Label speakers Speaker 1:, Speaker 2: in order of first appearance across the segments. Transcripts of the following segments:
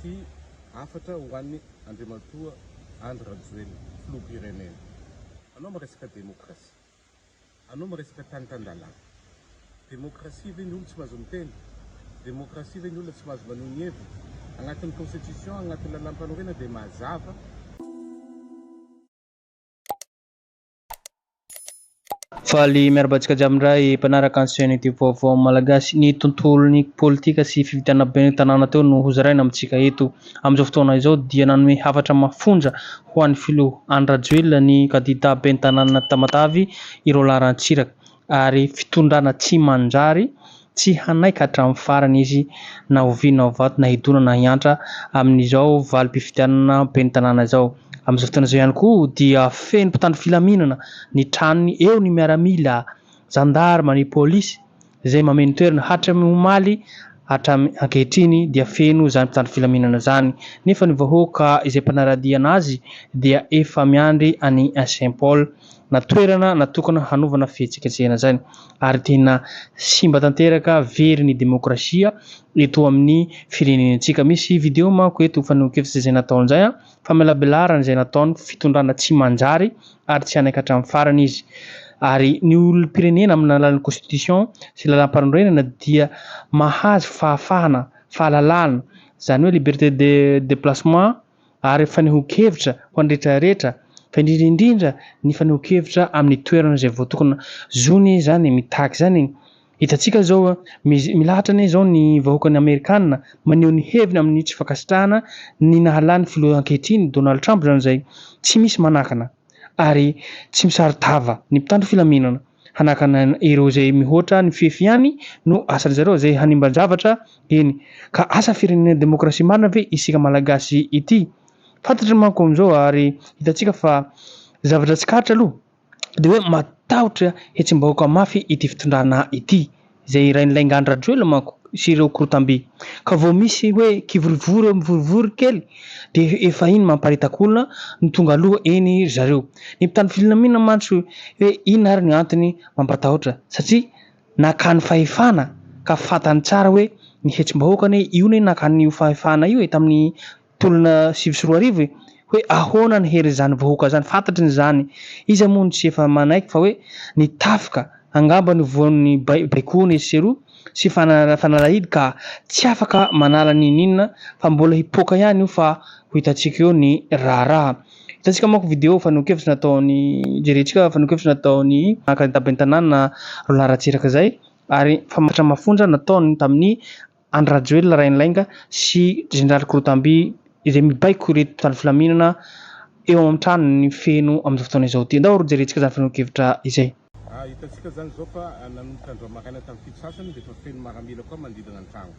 Speaker 1: Ity hafatra ho an'i Andriamatoa Andry Rajoelina, Filoham-pirenena. Anao miresaka demokrasia. Anao miresaka tany tan-dalàna. Demokrasia ve ny olo tsy mahazo miteny? Demokrasia ve ny olona tsy mahazo maneho ny heviny? Agnatin'ny constitution, agnatin'ny lalàm-panorenana dia mazava.
Speaker 2: Faly miarahaba antsika jiaby indray mpanaraka ny chaîne YouTube Vaovao Malagasy. Ny tontolon'ny politika sy fifidianana ben'ny tanàna teo no hozaraina amintsika eto. Amin'izao fotoana izao dia nanome hafatra mafonja ho an'ny filoha Andry Rajoelina ny kandida ben'ny tanàna Tamatave i Roland Ratsiraka ary fitondrana tsy manjary Tsy hanaiky hatramin'ny farany izy na oviana na ovato na hidona na hiantra amin'izao valim-pifidianana ben'ny tanàna izao. Amin'izao fotoana izao ihany koa dia feno mpitandro filaminana ny tranony, eo ny miaramila, zandarma, ny polisy izay mameno toerana. Hatramin'ny omaly hatramin'ny ankehitriny dia feno izany mpitandro filaminana izany nefa ny vahoaka izay mpanara-dia anazy dia efa miandry any Saint Paul. na toerana natokana hanaovana fihetsiketsehana izany ary tena simba tanteraka very ny demokrasia eto amin'ny firenentsika. Misy video manko eto fanehoan-kevitra izay nataony izay an, famelabelarana izay nataony fitondrana tsy manjary ary tsy hanaiky hatramin'ny farany izy. Ary ny olom-pirenena amin'ny alalan'ny constitution sy lalàm-panorenana dia mahazo fahafahana, fahalalahana, izany hoe liberté de déplacement ary fanehoan-kevitra ho an'ny rehetra rehetra fa indrindra indrindra ny fanehoan-kevitra amin'ny toerana izay voatokana. Zony izany mitaky izany e. Hitantsika izao milahatra anie izao ny vahoakan'ny Amerikana maneho ny heviny amin'ny tsy fankasitrahana ny nahalany filoha ankehitriny Donald Trump izany izay tsy misy manakana ary tsy misaron-tava ny mpitandro filaminana hanakana ireo izay mihoatra ny fefy ihany no asan-dry zareo izay hanimban-javatra eny. Ka asa firenena demokrasia marina ve isika Malagasy ity? Fantatry manko amin'izao ary hitantsika fa zavatra tsikaritra aloha dia hoe matahotra hetsim-bahoaka mafy ity fitondrana ity. Izay rain'ilay Andry Rajoelina manko sy ireo korotamby. Ka vao misy hoe kivorivory eo mivorivory kely dia efa iny mamparitaka olona no tonga aloha eny ry zareo. Ny mpitandro filaminana mantsy hoe inona ary ny antony mampatahotra satria nakany fahefana ka fantany tsara hoe ny hetsim-bahoaka anie io anie nakany io fahefana io e tamin'ny tolona 2009 e, hoe ahoana ny herin'izany vahoaka zany, fantatry ny zany, iza moa no tsy efa manaiky fa hoe ny tafika angamba no voan'ny baikoana etsy sy eroa sy fanalahidy ka tsy afaka manala n'inon'inona fa mbola hipoaka ihany io fa ho hitantsika eo ny raharaha. Hitantsika manko video fanehoan-kevitra nataon'i, jerentsika fanehoan-kevitra nataon'i kandida ben'ny tanàna Roland Ratsiraka izay ary famatotra mafonja nataony tamin'ny Andry Rajoelina Rainilainga sy Jeneraly Korotamby izay mibaiko ireto mpitandro filaminana eo amin'ny tranony feno amin'izao fotoana izao ity. Andao jerentsika izany fanehoan-kevitra izay.
Speaker 1: Ah, hitantsika zany zao fa nanomboka andro maraina tamin'ny fito sasany dia efa feno maramila koa manodidina ny tragno.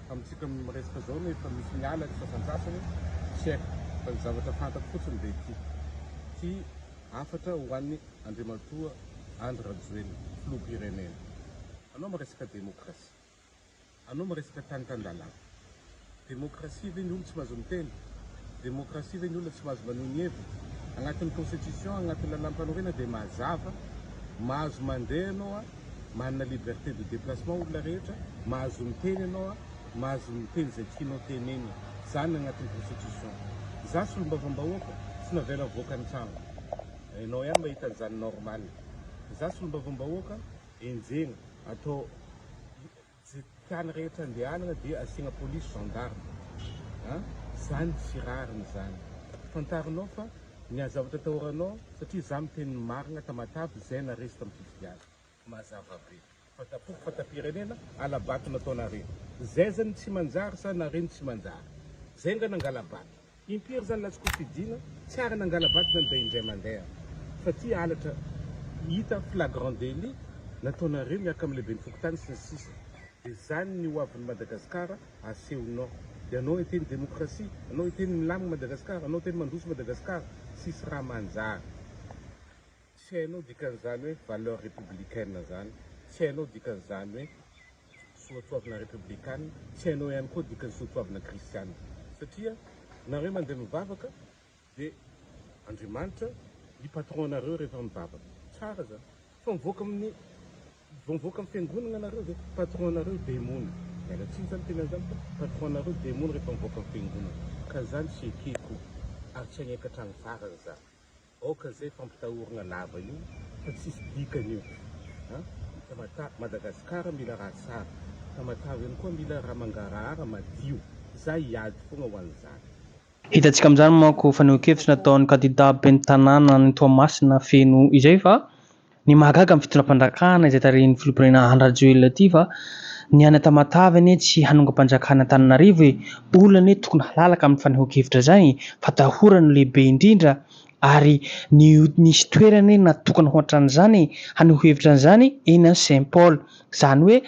Speaker 1: Fa amintsika miresaka zao no efa misy miala ny sasantsasany, tsy haiko. Fa ny zavatra fantako fotsiny dia ity. Ity hafatra ho an'i Andriamatoa Andry Rajoelina, Filoham-pirenena. Anao miresaka demokrasia. Anao miresaka tany tan-dalàna. Demokrasia ve ny olo tsy mahazo miteny? Demokrasia ve ny olona tsy mahazo maneho ny heviny? Agnatin'ny constitution, agnatin'ny lalàm-panorenana dia mazava, mahazo mandeha ianao a, manana liberté de déplacement olona rehetra, mahazo miteny ianao a, mahazo miteny izay tianao tenenina. Zany agnatin'ny constitution. Za solombavambahoaka tsy navela nivoaka ny tragno. Ianao ihany mahita an'izany normal. Za solombavambahoaka enjehina, atao Ze tany rehetra andehanana dia asiagna police gendarme a! Zany tsy rariny zany. Fantarinao fa ny zavatra atahoranao satria za miteny ny marigna Tamatave zay naresy tam fifidianana. Mazava be. Fatapoko fatapirenena alabato nataonare. Zay zany tsy manjary sa nare no tsy manjary. Zay nga nangalabato. Impiry zany latsy ko fidina tsy ary nangala-bato zany da indray mandeha fa ty halatra hita flagrant délit nataonareo miaraka amin'ny lehiben'ny fokontany sy ny sisa de zany ny ho avin'i Madagascar asehonao de anao hiteny démocratie anao hiteny milamigny Madagascar anao hiteny mandroso Madagascar tsisy raha manjary tsy hainao dikan'izany hoe valeur républicaine zany tsy hainao dikan'izany hoe Soatoavina repoblikana, tsy hainao ihany koa dikan'ny soatoavina kristiana. Satria nareo mandeha mivavaka dia Andriamanitra ny patron nareo rehefa mivavaka. Tsara zany. Fa mivoaka amin'ny vao mivoaka amin'ny fiangonana nareo dia patron nareo demony. Miala tsiny za miteny an'izany fa patron-nareo demony rehefa mivoaka ny fiangonana. Ka zany tsy ekeko ary tsy hagnaiky hatramin'ny farany za. Aoka zay fampitahoragna lava io fa tsisy dikany io a! Tamatave, Madagascar mila raha tsara, Tamatave ihany koa mila raha mangarahara madio, za hiady fogna ho an'izany.
Speaker 2: Hitantsika amin'izany manko fanehoan-kevitra nataon'ny kandida ben'ny tanànan'i Toamasina feno izay fa ny mahagaga amin'ny fitondram-panjakana izay tarihin'ny filoham-pirenena Andry Rajoelina ity fa ny any Tamatave anie tsy hanongam-panjakana Antananarivo e! Olona anie tokony halalaka amin'ny fanehoan-kevitra izany e! Fatahorana no lehibe indrindra ary ny nisy toerana anie natokana ho hatran'izany e! Haneho hevitra an'izany eny any Saint Paul izany hoe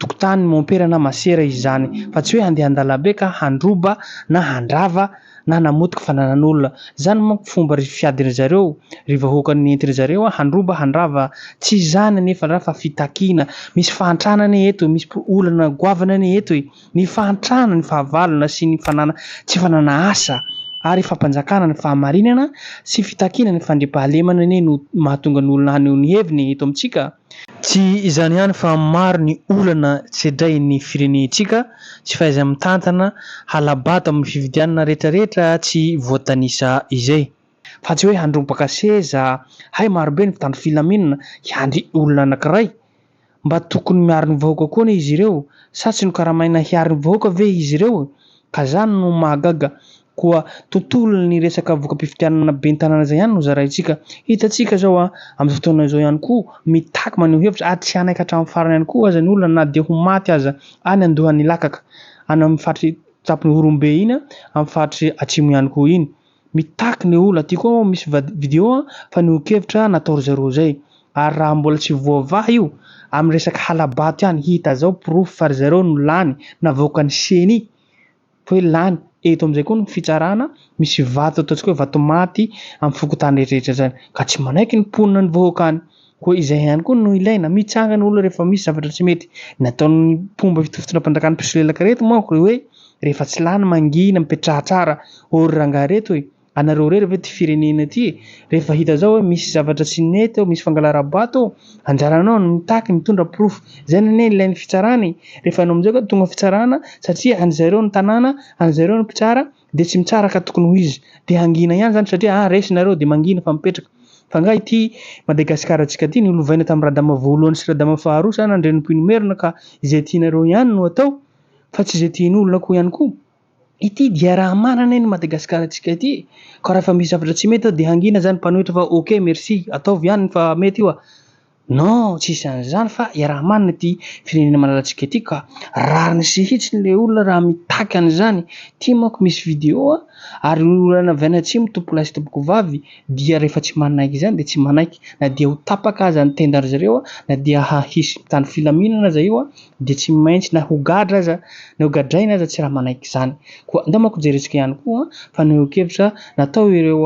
Speaker 2: tokotanin'ny mompera na masera izany fa tsy hoe handeha an-dalambe ka handroba na handrava na hanamotika fananan'olona. Izany manko fomba ry fiadin-dry zareo, ry vahoaka nentin-dry zareo handroba handrava. Tsy izany anefa raha fa fitakiana. Misy fahantrana anie eto, misy olana goavana anie eto e. Ny fahantrana, ny fahavalona sy ny fanana tsy fanana asa ary fampanjakana ny fahamarinana sy fitakiana ny fandriampahalemana anie no mahatonga ny olona haneho ny heviny eto amintsika. Tsy izany ihany fa maro ny olana sedrain'ny firenentsika, tsy fahaiza-mitantana, hala-bato amin'ny fifidianana rehetrarehetra tsy voatanisa izay. Fa tsy hoe handrombaka seza, hay marobe ny mpitandro filaminana hiandry olona anakiray. Mba tokony miaro ny vahoaka koa anie izy ireo, sa tsy nokaramaina hiaro ny vahoaka ve izy ireo? Ka zany no mahagaga. Koa tontolon'ny resaka voka-pifidianana ben'ny tanàna izay ihany no zaraintsika. Hitantsika izao an, amin'izao fotoana izao ihany koa, mitaky maneho hevitra ary tsy hanaiky hatramin'ny farany ihany koa aza ny olona na dia ho maty aza any Andohanilakaka, any amin'ny faritry tampon'i Horombe iny, amin'ny faritry Atsimo ihany koa iny. Mitaky ny olona. Aty koa misy vidéo fanehoan-kevitra natao ry zareo izay. Ary raha mbola tsy voavaha io, amin'ny resaka hala-bato ihany, hita izao porofo fa ry zareo no lany navoakan'ny ceni. hoe lany eto amin'izay koa ny fitsarana misy vato ataontsika hoe vato maty amin'ny fokontany rehetra rehetra izany ka tsy manaiky ny mponina ny vahoaka any koa izay ihany koa no ilaina mitsangana olona rehefa misy zavatra tsy mety nataon'ny mpomba fitondram-panjakana mpisolelaka reto manko hoe rehefa tsy lany mangina mipetraha tsara ô ry rangahy reto e Anareo irery ve ty firenena ty e? Rehefa hita zao hoe misy zavatra tsy nety ao, misy fangalara-bato ao, anjaranao ny mitaky, mitondra porofo. Zay anie ilain'ny fitsarana e! Rehefa anao amizay ka tonga fitsarana, satria an'zareo ny tanàna, an'zareo ny mpitsara, de tsy mitsara ka tokony ho izy. De hangina ihany zany satria ah resy nareo de mangina fa mipetraka. Fa nga ity Madagasikara tsika ty nolovaina tamin'i Radama voalohany sy Radama faharoa sa Nandrianampoinimerina ka izay tianareo ihany no atao fa tsy izay tian'olona koa ihany koa. Ity dia raha manana anie ny Madagascar antsika ity e! Ka raha efa misy zavatra tsy mety ao dia hangina zany mpanohitra fa ok merci ataovy ihany fa mety io a! Non tsisy an'izany fa iaraha-manana ity firenena malalantsika ity ka rariny sy hitsiny le olona raha mitaky an'izany, ity manko misy vidéo a! ary ny olona avy any atsimo tompokolahy sy tompokovavy dia rehefa tsy manaiky izany dia tsy manaiky na dia ho tapaka aza ny tendan-dry zareo a, na dia hisy mpitandro filaminana aza eo a, dia tsy maintsy na ho gadra aza na ho gadraina aza tsy raha manaiky izany. Koa andao manko jerentsika ihany koa fanehoan-kevitra natao ireo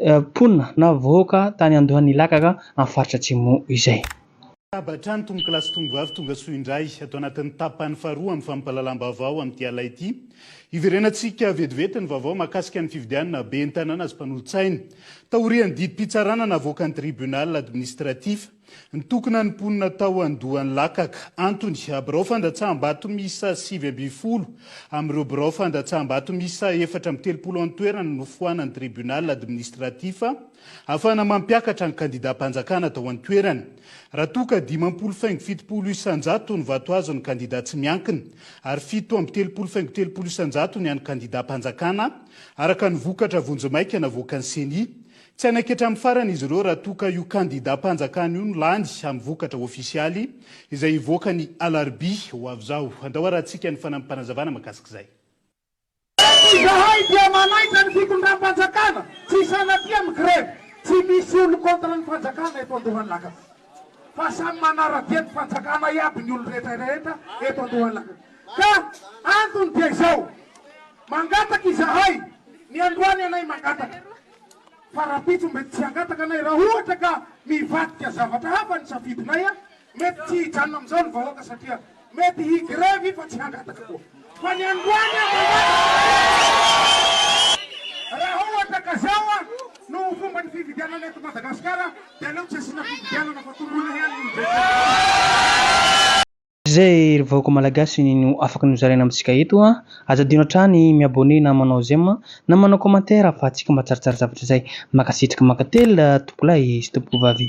Speaker 2: mponina na vahoaka tany Andohanilakaka amin'ny faritra Atsimo izay.
Speaker 3: Miarahaba hatrany tompokolahy sy tompovavy tonga soa indray ato anatin'ny tapany faharoa amin'ny fampahalalam-baovao amin'ity alina ity. Hiverenantsika vetivety ny vaovao mahakasika ny fifidianana ben'ny tanàna sy mpanolotsaina. Taorian'ny didim-pitsarana navoakan'ny tribunal administratif, Nitokona ny mponina tao Andohanilakaka. Antony, birao fandatsaham-bato miisa 19 amin'ireo birao fandatsaham-bato miisa 34 an-toerana no foanan'ny tribunal administratif ahafahana mampiakatra ny kandidam-panjakana tao an-toerana. Raha toa ka 50 faingo 70 isan-jato ny vato azon'ny kandida tsy miankina ary 37 faingo 30 isan-jato ny an'ny kandidam-panjakana, araka ny vokatra vonjimaika navoakan'ny Ceni. Tsy hanaiky hatramin'ny farany izy ireo raha toa ka io kandidam-panjakana io no lany amin'ny vokatra ofisialy izay hivoaka ny alarobia ho avy izao. Andao harahantsika ny fanampim-panazavana mahakasika izay.
Speaker 4: Izahay dia manaitra ny fitondram-panjakana tsy sanatria mi-grevy, tsy misy olo contre ny fanjakana eto Andohanilakaka fa samy manara-dia ny fanjakana iaby ny olo rehetra rehetra eto Andohanilakaka ka antony dia izao mangataka izahay ny androany anay mangataka Fa rahampitso mety tsy hangataka anay raha ohatra ka mivadika zavatra hafa ny safidinay a! Mety tsy hijanona amin'izao ny vahoaka satria mety hi-grevy fa tsy hangataka koa. Fa ny androany aho mangataka! Raha ohatra ka zao a no ho fomban'ny fifidianana eto Madagasikara dia aleo tsy asiana fifidianana fa tondroina ihany ny olon-drehetra.
Speaker 2: Izay ry vahoaka malagasy no afaka nozaraina amintsika eto a. Aza adino hatrany mi-abonner na manao j'aime na manao commentaire ahafahantsika mahatsaratsara zavatra izay. Mankasitraka mankatelina tompokolahy sy tompokovavy.